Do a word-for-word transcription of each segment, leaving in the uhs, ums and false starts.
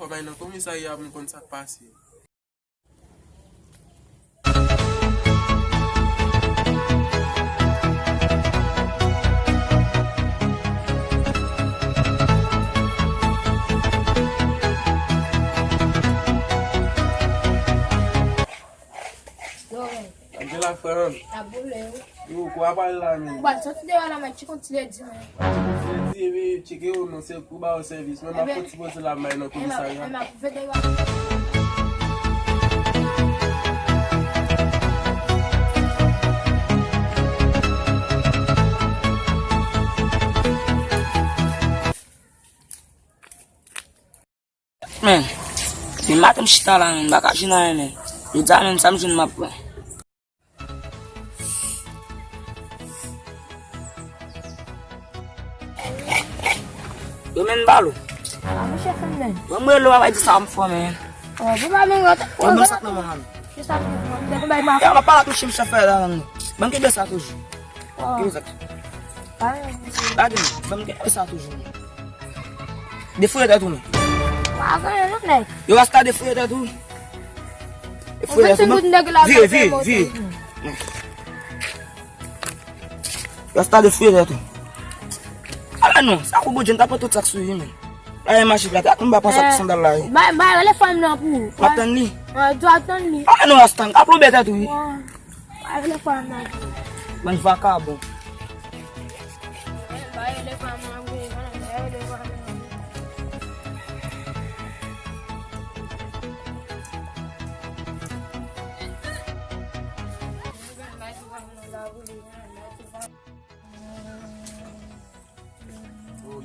Fò bay nan komisarya pou m konn sa k pase. Yo, men. Angela, frè m. Ap boule, wi. Yo, kwa pale la, men. Ou pral soti deyò la, men, tcheke yon ti ledi, men. Ti ledi, epi tcheke yo, non, se pou ba yo sèvis. Men m ap fè ti poze la, m bay nan komisarya. Ebyen, m ap veye deyò. Men, depi maten m chita la, men, m pa ka jwenn anyen, men. Jodi a menm, sa m jwenn m ap pran. Yo, men, balo. Ah, monchè, fè m, men. Ban m rele w, papa, di sa m fè, men. Oh, papa, men, yo, yo, ban m sa k nan men w, men. Ki sa k nan men w? Yo, m ap pale ak yon chèf fè la, men. Ban m kenbe sa toujou. Oh. Kenbe sa. Pa gen, ban m kenbe sa toujou. Defouye tèt ou, men. Pa gen, non, nèg. Yo, Rasta, defouye tèt ou. Defouye tèt ou, non. Vire, vire, vire. Rasta, defouye tèt ou. Ala non, sa kou Bondye, m ta pran tout sa k sou li, men. Ay, mache plat, ak m pa pran sa k sandal la, wi. Bay, bay, rele fanm nan pou ou. M ap tann li. Wi, ou ap tann li. Ala non, Rasta, ap lonbe tèt ou, wi. Wi. Bay, rele fanm nan pou ou. Bann vakabon. Bay, rele fanm nan pou ou, bay, rele fanm nan pou ou.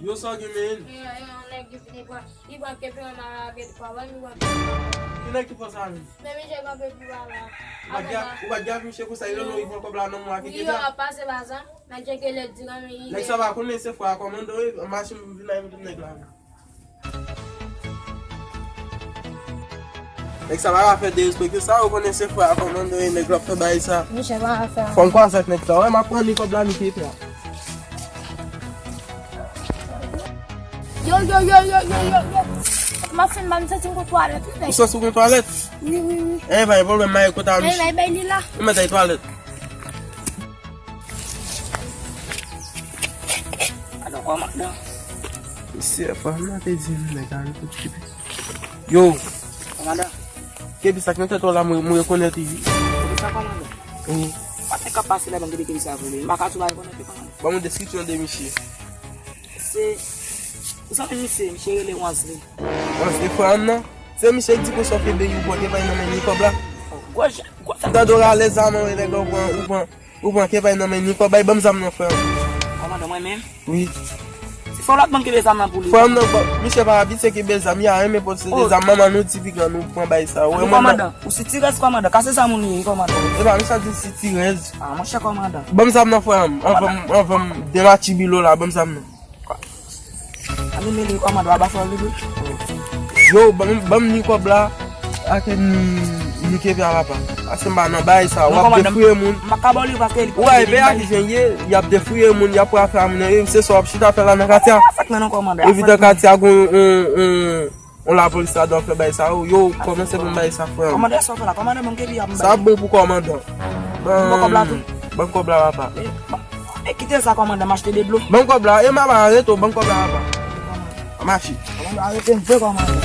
Yo, sa w gen, men? Yo, yo, yon nèg ki vini pran, li pran kepi an nan lage twa, wè, li pran kepi an. Ki nèg ki fè sa, men? Men misye kanpe pi ba la. Ou pa t gen, ou pa t gen ak misye konsa, li lòlò, li pran kòb la nan men w ak kepi a? Wi, yo ap pase ba sa. Nèg tcheke lè di nan men li. Nèg sa pa konnen se frè a kòmandan, wi, mache m vin la, yon nèg la. Nèg sa pa ka fè derespekte sa, ou konnen se frè a kòmandan, e nèg la ap fè bagay sa. Misye pa ka fè. Fò m kwaze ak nèg sa, wè, m ap pran ni kòb la, ni kepi a. Yo, yo, yo. M ap fin ba m santi m gon twalèt, wi, nèg. Ou santi w gon twalèt? Wi, wi, wi. E, pa gen pwoblèm, m ale kote a, misye. Bay, bay li la. Ou mèt al twalèt. Alò, kòmandan. Mesye, fanm nan te di m nèg la rekonstwi. Yo. Kòmandan. Kepi sa k nan tèt ou la, mwen, mwen rekonèt li. Kepi sa, kòmandan? Wi. Pa te ka pase la, ban m gade kepi sa pou li. M pa ka tou pa rekonèt li, kòmandan. Ban mwen deskripsyon de misye. Se, ou sa menm misye, misye rele Wansley. Wansley, frè m nan? Se misye k di konsa w kenbe yon pòt, e pa nan men li kòb la. Gwo jan, gwo jan. Tande w rale zam an, nèg la, ou pran, ou pran. Ou pran ke bay nan men ni kòb, bay ban m zam nan, frè m. Kòmandan, mwen menm? Wi. Se fò lòt moun kenbe zam nan pou li. Frè m nan, bon, misye pa abitye kenbe zam, li a renmen posede zam. Manman nou di pigan nou pran bay sa. Ou wè mwen nan. Kòmandan, ou sitirèz, kòmandan. Ka se zam ou li ye, kòmandan. E pa misye ap di sitirèz. Ah, monchè, kòmandan. Ban m zam nan, frè m. Anvan m, anvan m dematibile w la, ban m zam nan. Ann mele kòmandan, w ap ba fò li tou. Yo, ban m, ban m ni kòb la, ak ni, ni kepi a papa. Paske m pa nan bagay sa, w ap defouye moun. M pa ka ba w li paske li. Wè, e bagay ki jen ye, y ap defouye moun, y ap pran afè moun, e se sa w ap chita fè la nan katye a. Epi nan katye a gon, on, on, on lapolis la dwe fè bagay sa, yo, yo kòmanse pou m bagay sa, frè m. Kòmandan, sa w fè la, kòmandan, ban m kepi a pou m bay. Sa ap bon pou kòmandan. Ban m kòb la tou. Ban m kòb la, papa. E kite sa, kòmandan, m achte de dlo. Ban m kòb la, e m ap arete w, ban m kòb la, papa. Mache. Kòmandan, arete m vre, kòmandan.